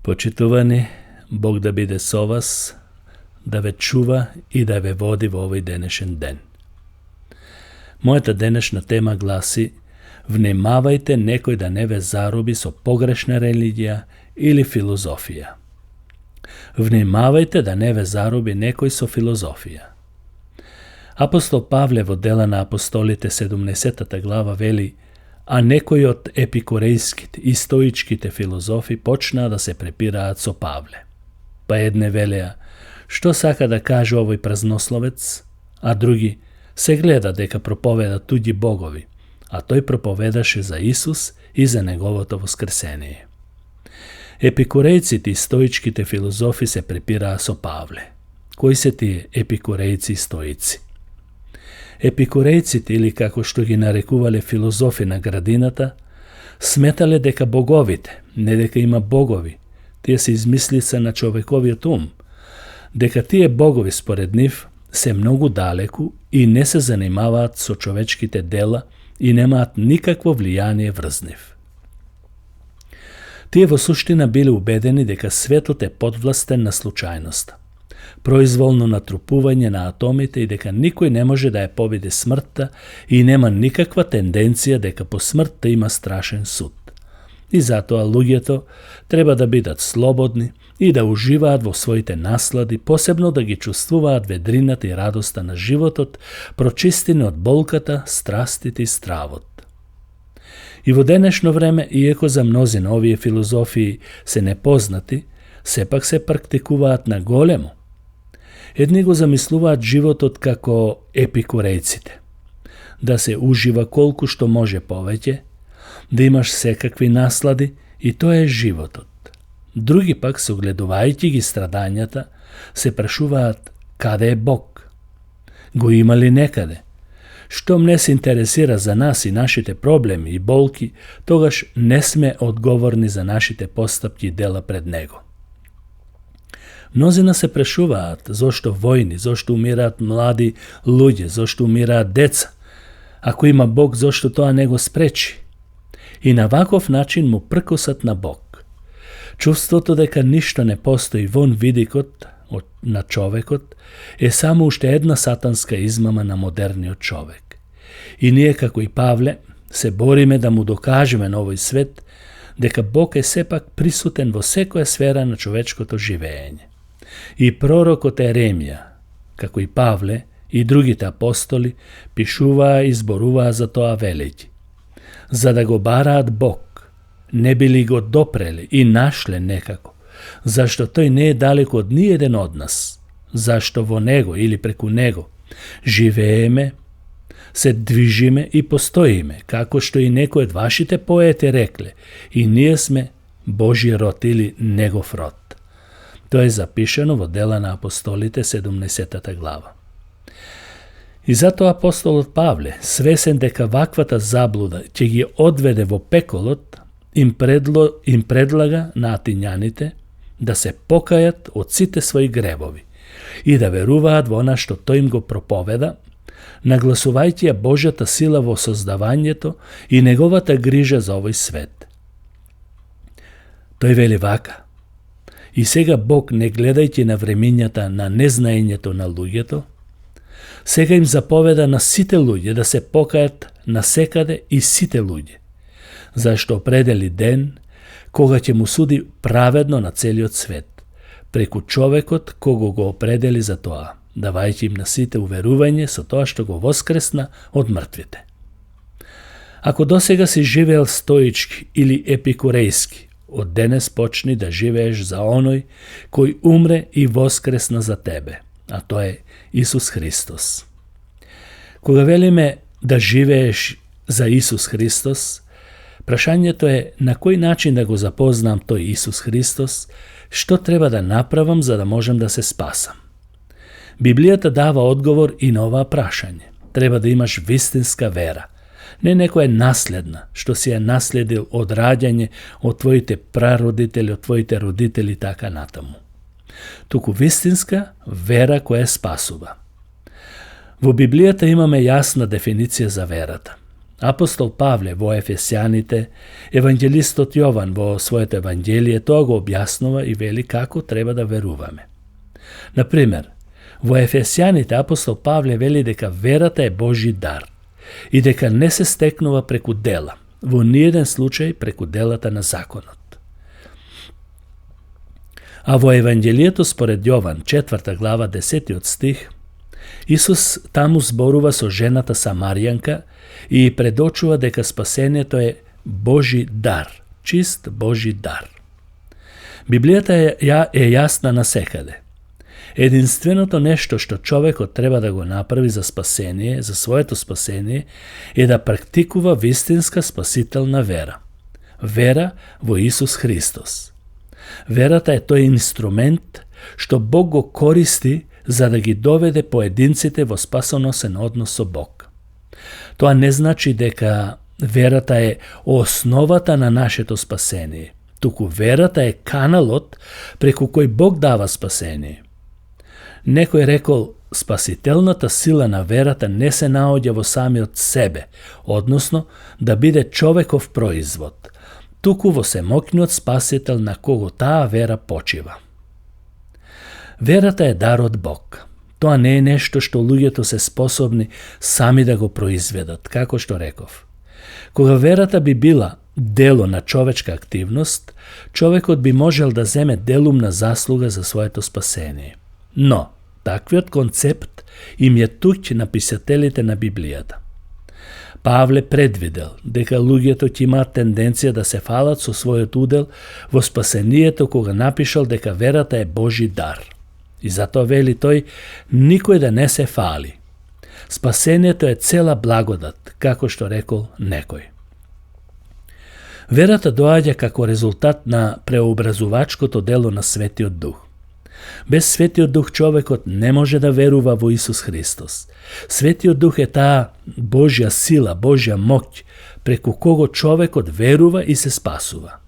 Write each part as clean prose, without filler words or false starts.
Почитувани, Бог да биде со вас, да ве чува и да ве води во овој денешен ден. Мојата денешна тема гласи: внимавајте некој да не ве зароби со погрешна религија или филозофија. Внимавајте да не ве зароби некој со филозофија. Апостол Павле во Дела на апостолите 17 глава вели: а некои од епикурејските и стоичките филозофи почнаа да се препираат со Павле. Па едне велеа: што сака да каже овој празнословец? А други: се гледа дека проповеда туѓи богови, а тој проповедаше за Исус и за неговото воскресение. Епикурејците и стоичките филозофи се препираа со Павле. Кои се тие епикурејци и стоици? Епикурејците, или како што ги нарекувале филозофи на градината, сметале дека боговите, не дека има богови, тие се измислица на човековиот ум, дека тие богови според нив се многу далеку и не се занимаваат со човечките дела и немаат никакво влијание врз нив. Тие во суштина биле убедени дека светот е подвластен на случајноста, произволно натрупување на атомите и дека никој не може да ја победи смртта и нема никаква тенденција дека по смртта има страшен суд. И затоа луѓето треба да бидат слободни и да уживаат во своите наслади, посебно да ги чувствуваат ведрината и радоста на животот, прочистени од болката, страстите и стравот. И во денешно време, иако за мнозина овие филозофии се непознати, сепак се практикуваат на големо. Едни го замислуваат животот како епикурејците, да се ужива колку што може повеќе, да имаш секакви наслади и тоа е животот. Други пак, согледувајќи ги страдањата, се прашуваат каде е Бог? Го има ли некаде? Штом не се интересира за нас и нашите проблеми и болки, тогаш не сме одговорни за нашите постапки и дела пред Него. Мнозина се прашуваат зошто војни, зошто умираат млади луѓе, зошто умираат деца. Ако има Бог, зошто тоа не го спречи? И на ваков начин му пркосат на Бог. Чувството дека ништо не постои вон видикот на човекот е само уште една сатанска измама на модерниот човек. И ние, како и Павле, се бориме да му докажеме на овој свет дека Бог е сепак присутен во секоја сфера на човечкото живење. И пророкот Еремија, како и Павле и другите апостоли, пишуваа и зборуваа за тоа велејќи: за да го бараат Бог, не били го допреле и нашле некако, зашто тој не е далеко од ниеден од нас, зашто во Него или преку Него живееме, се движиме и постоиме, како што и некој од вашите поети рекле, и ние сме Божји род или Негов род. Тоа е запишено во Дела на апостолите 17 глава. И затоа апостолот Павле, свесен дека ваквата заблуда ќе ги одведе во пеколот, им предлага на атињаните да се покајат од сите своји гревови и да веруваат во она што тој им го проповеда, нагласувајќи ја Божјата сила во создавањето и неговата грижа за овој свет. Тој вели вака: и сега Бог, не гледајќи на времињата на незнаењето на луѓето, сега им заповеда на сите луѓе да се покајат насекаде и сите луѓе, зашто определи ден кога ќе му суди праведно на целиот свет, преку човекот кого го определи за тоа, давајќи им на сите уверување со тоа што го воскресна од мртвите. Ако досега си живеел стоички или епикурејски, од денес почни да живееш за оној кој умре и воскресна за тебе, а тоа е Исус Христос. Кога велиме да живееш за Исус Христос, прашањето е на кој начин да го запознам тој Исус Христос, што треба да направам за да можам да се спасам. Библијата дава одговор и на ова прашање. Треба да имаш вистинска вера, не некоја наследна, што си ја наследил од раѓање, од твоите прародители, од твоите родители и така натаму. Туку вистинска вера која спасува. Во Библијата имаме јасна дефиниција за верата. Апостол Павле во Ефесјаните, евангелистот Јован во своето евангелие тоа го објаснува и вели како треба да веруваме. Например, во Ефесјаните апостол Павле вели дека верата е Божи дар и дека не се стекнува преку дела, во ниеден случај преку делата на законот. А во Евангелието според Јован, 4 глава, 10 стих, Исус таму зборува со жената Самаријанка и предочува дека спасението е Божи дар, чист Божи дар. Библијата е јасна насекаде. Единственото нешто што човекот треба да го направи за спасение, за своето спасение, е да практикува вистинска спасителна вера. Вера во Исус Христос. Верата е тој инструмент што Бог го користи за да ги доведе поединците во спасоносен однос со Бог. Тоа не значи дека верата е основата на нашето спасение, туку верата е каналот преку кој Бог дава спасение. Некој рекол, спасителната сила на верата не се наоѓа во самиот себе, односно да биде човеков производ, туку во семоќниот спасител на кого таа вера почива. Верата е дар од Бог. Тоа не е нешто што луѓето се способни сами да го произведат, како што реков. Кога верата би била дело на човечка активност, човекот би можел да земе делумна заслуга за своето спасение. Но, таквиот концепт им е туѓ на писателите на Библијата. Павле предвидел дека луѓето ќе имаат тенденција да се фалат со својот удел во спасението кога напишал дека верата е Божи дар. И затоа вели тој, никој да не се фали. Спасението е цела благодат, како што рекол некој. Верата доаѓа како резултат на преобразувачкото дело на Светиот Дух. Без Светиот Дух човекот не може да верува во Исус Христос. Светиот Дух е таа Божја сила, Божја моќ, преку кого човекот верува и се спасува.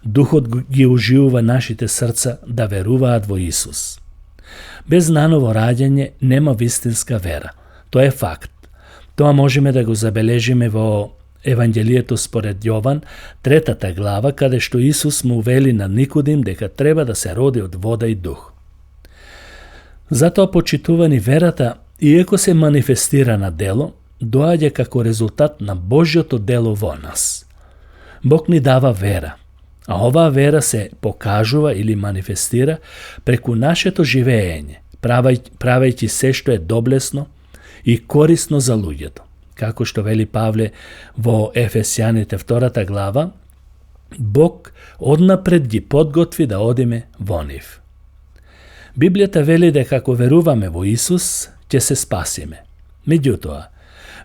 Духот ги оживува нашите срца да веруваат во Исус. Без наново раѓање нема вистинска вера. Тоа е факт. Тоа можеме да го забележиме во Евангелието според Јован, 3 глава, каде што Исус му вели на Никодим дека треба да се роди од вода и дух. Затоа, почитувани, верата, иако се манифестира на дело, доаѓа како резултат на Божјото дело во нас. Бог ни дава вера, а оваа вера се покажува или манифестира преку нашето живење, правејќи се што е доблесно и корисно за луѓето. Како што вели Павле во Ефесјаните 2 глава, Бог однапред ги подготви да одиме во нив. Библијата вели дека ако веруваме во Исус, ќе се спасиме. Меѓутоа,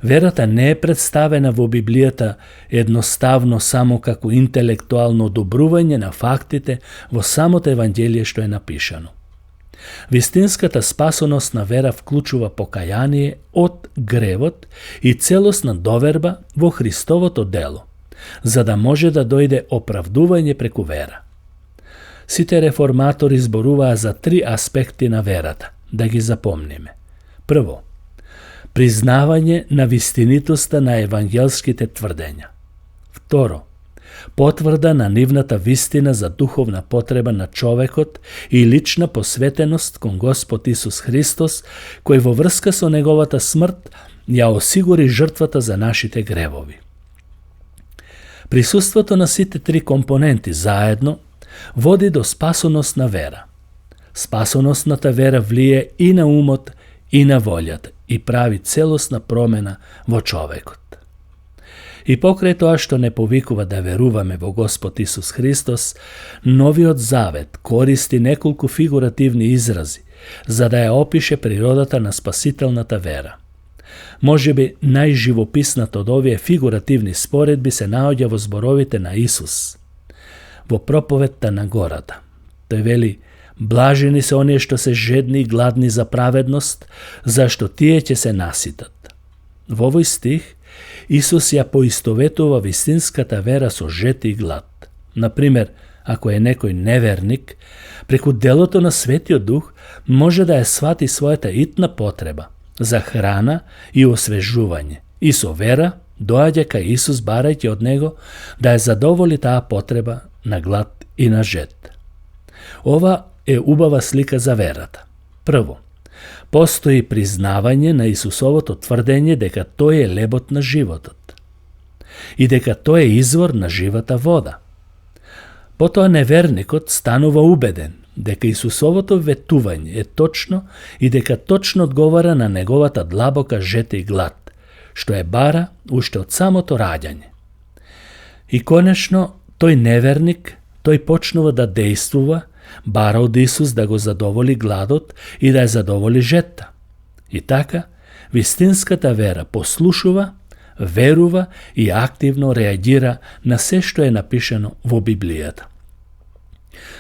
верата не е представена во Библијата едноставно само како интелектуално одобрување на фактите во самото Евангелие што е напишано. Вистинската спасоносна вера вклучува покаяние од гревот и целосна доверба во Христовото дело, за да може да дојде оправдување преку вера. Сите реформатори зборуваа за 3 аспекти на верата, да ги запомниме. Прво, признавање на вистинитоста на евангелските тврдења. Второ, потврда на нивната вистина за духовна потреба на човекот и лична посветеност кон Господ Исус Христос, кој во врска со неговата смрт ја осигури жртвата за нашите гревови. Присуството на сите 3 компоненти заедно води до спасоносна вера. Спасоносната вера влие и на умот и на волјата и прави целосна промена во човекот. И покрај тоа што не повикува да веруваме во Господ Исус Христос, Новиот Завет користи неколку фигуративни изрази за да ја опише природата на спасителната вера. Можеби најживописната од овие фигуративни споредби се наоѓа во зборовите на Исус во проповедта на гората. Тој вели: блажени се оние што се жедни и гладни за праведност, зашто тие ќе се наситат. Во овој стих Исус ја поистоветува вистинската вера со жед и глад. Например, ако е некој неверник, преку делото на Светиот Дух може да ја свати својата итна потреба за храна и освежување и со вера dođe ka Isus barajući od Него da je zadovoli ta potreba na glad i na žet. Ova je ubava slika za verata. Prvo, postoji priznavanje na Isusovo tvrdenje deka to je lebot na životot i deka to je izvor na života voda. Potom nevernikot stanova ubeden deka Isusovoto vetuvanje je točno i deka točno odgovara na negovata dlaboka žete i glad, što je bara ušte od samo to rađanje. I konečno, toj nevernik, toj počnuva da dejstvuva, bara od Isus da go zadovoli gladot i da je zadovoli žeta. I taka, vistinska ta vera poslušuva, veruva i aktivno reagira na sve što je napišeno u Biblijata.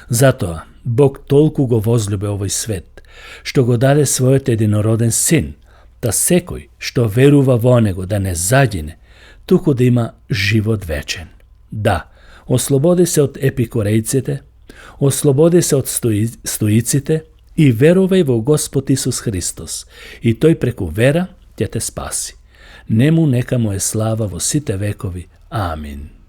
Zato Bog tolku go vozljube ovoj svet, što go dade svoj jedinoroden sin, da sekoj što veruva vo Nego da ne zadine, tuko da ima život večen. Da, oslobodi se od epikorejcite, oslobodi se od stoicite i veruvaj vo Gospod Isus Hristos i toj preku vera te spasi. Nemu neka mu je slava vo site vekovi. Amin.